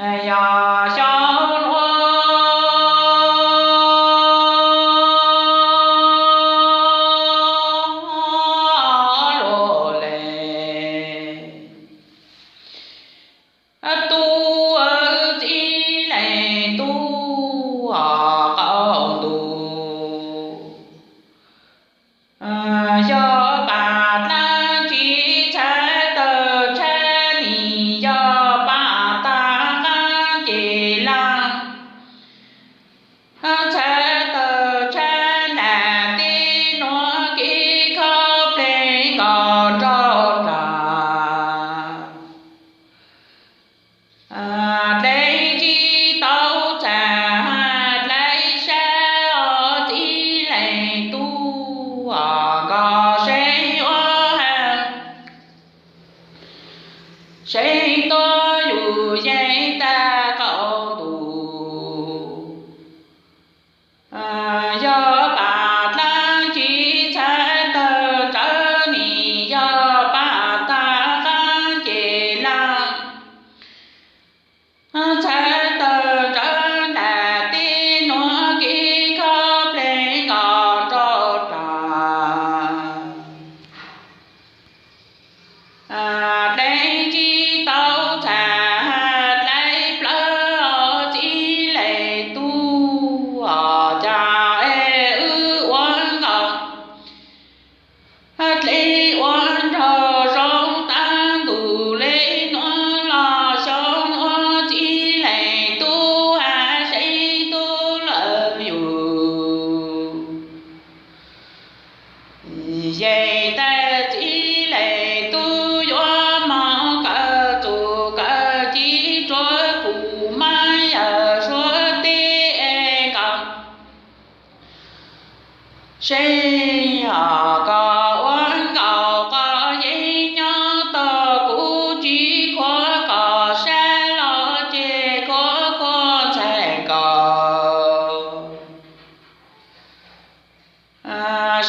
Yog xyoo ua luaj le, tub txiv leej tub qaum ntuj. Yog pam dlaab tsi txhawv tawg tshab nis, yog pam tag qaab ces laaj txhawv tawg tshab nram teb nuav, kib khob pleg nkaus rau dlaag. Dlej tsi tau txhaj dlej sab os txiv leej tub, nkaus seeb ua ha, seeb tuab yug yeej tag qaum ntuj. Yog pam dlaab tsi txhawv tawg ntsawv nis, yog pam tag qaab ces laaj txhawv tawg ntsawv nram teb nuav, kib khob pleg nkaus rau dlaag. Dlej tsi tau txhaj dlej plawv os txiv leej tub, cas es wb ua nkaus dlej ua nraug zoo taag ntuj le, nuav los xyoo nuav txiv leej tub, hab seeb tub lawm yug. Yeej tag txiv leej tub yuav moog kawm txuj kawm ci rua pum mab yawm suav teb es nkaus seeb, koj ua nkaus koj yeej nyob tau, kuv tsi khuam koj sab los ces khuam khuam ntxhais koj.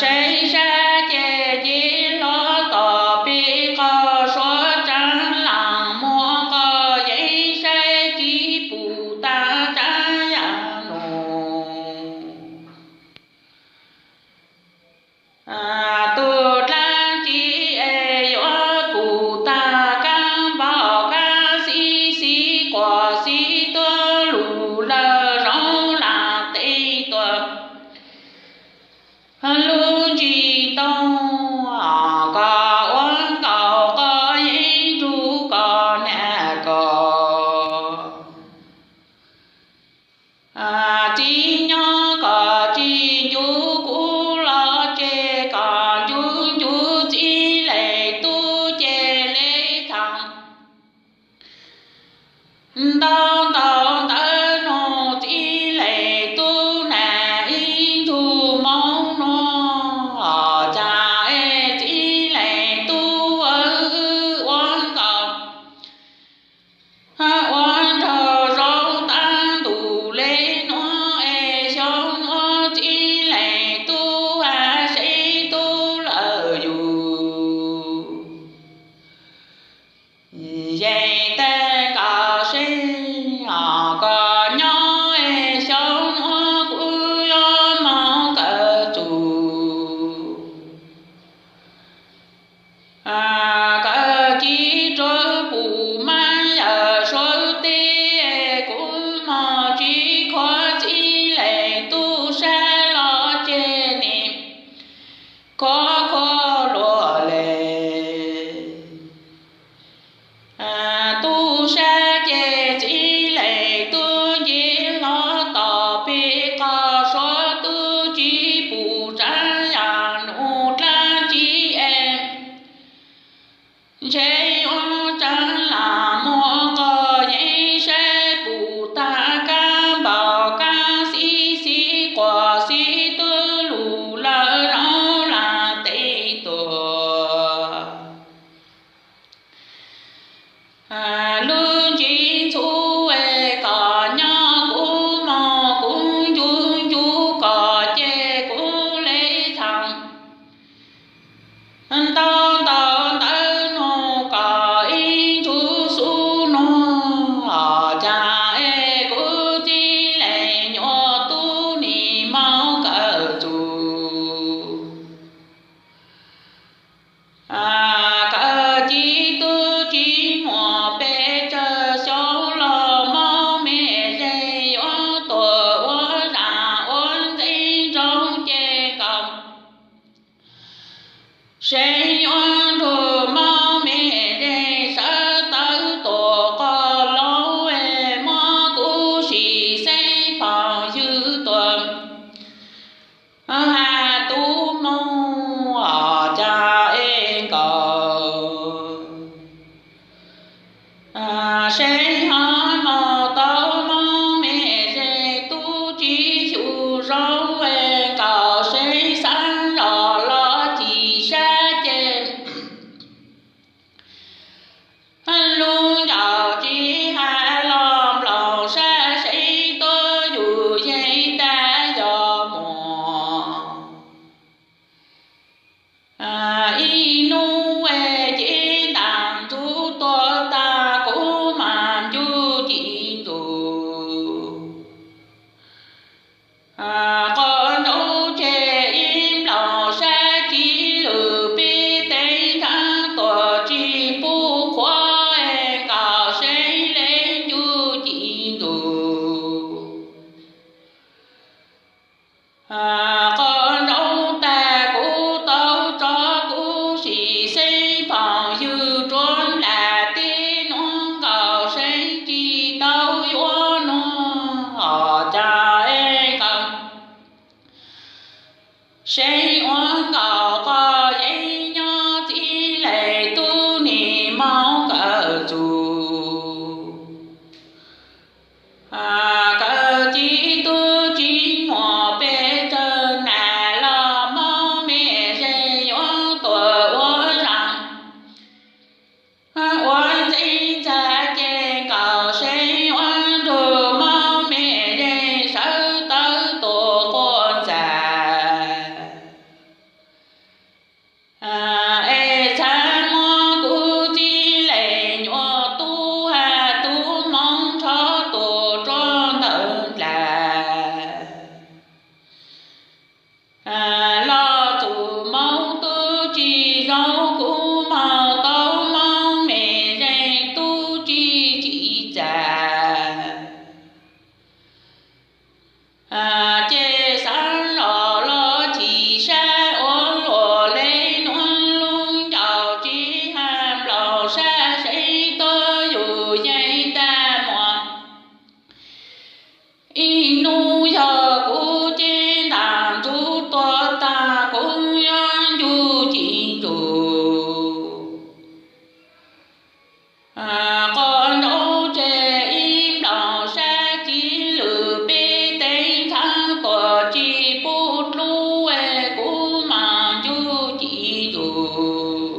Saib sab ces ci hlo tom peb qhov suav, tsaab laag muag qhov yeej saib tsi pum tag tsaab yaam nus. Tug dlaab tsi es yuav pum tag kaab npauj kaab xib, xib quas xib tuab lug lawm zoov laag teb tuaj. Lub ntsis ntoog koj ua nkaus koj yeej nrug koj nam koj. Txiv nyob koj tsis ncu kuv los ces koj ncu ncu txiv leej tub ces le thaam ntau ntau ntawv nuav txiv leej tub nam ib nrug moov nuav, cas es txiv leej tub ua nkaus ua nraug zoo taag ntuj le, nuav es xyoo nuav txiv leej tub hab seeb tub lawm yug. Yeej tag koj seeb, koj nyob es xyoo nuav kuv yuav moog kawm txuj kawm ci rua pum mab yawm suav teb, kuv moog tsi khuam txiv leej tub sab los ces nim khuam khuam luaj le. Tub sab ces txiv leej tub nce hlo tom peb qhov suav, tub tsi pum tsaab yaam nus dlaab tsi es ntshe yuav tsaab laag muag qhov yeej saib pum tag kaab npauj kaab xib, xib quas xib tuab lug lawm zoov laag teb tuaj. Lub ntsis ntxhuv es koj nyob kuv moog kuv ncu ncu koj ces kuv le thaam ntau ntau ntawv nuav koj ib nrug xub nuav, cas Seeb ho mus tau Moob Mem Zeej tub tsis xyu zoo, nkaus Seeb xeeb zos los Thim Sab ces lub ncaus tsis hais los nplaum sab Seeb tuaj yus yeej tab yog muaj ib hnub ces ntaus ntxuv tuag tag kuv mam ncu ci ntxuv. Qhov ntsaub tseg ib nplaum sab Tsis Lwm peb teev kheev tuaj tsis pub qhuav, nkaus Seeb le ncu ci ntxuv. Qhov ntsaub tag kuv tau tso kuv sim xeeb phooj ywg Tsuas Nplas tib nuav, nkaus Seeb tsis tau yuav nuav hom cas es nkaus Seeb ua nkaus qhov yeeb nyob txij leej tub nim Moob Kawm Txuj. Kawm Txuj tub tsis muaj pes tsawg nas los Moob Mem Zeej yuav tuaj ua zaum ua ntxeev ntxag ces nkaus Seeb ua nrug Moob Mem Zeej sawv tawv tuaj quaj ntxag. Es txhad muab kuv txij leej nyuam tub hab tub Moob nrho tuaj rua ntawm dlav. Los txug Moob tub tsis zoo, kuv moog tau Moob Mem Zeej tub tsis tsim txaj. Ces xaav los los Thim Sab ua luam le nuav lub ncaus tsis hais nplaum sab Seeb tuaj yus yeej tab muaj. Ib nub yog kuv ces ntaus ntxuv tuag tag kuv yuav ncu ci ntxuv. Qhov ntsaub tseg ib nplaum sab Tsis Lwm peb teev kheev tuaj tsis pub dlub, kuv mam ncu ci ntxuv.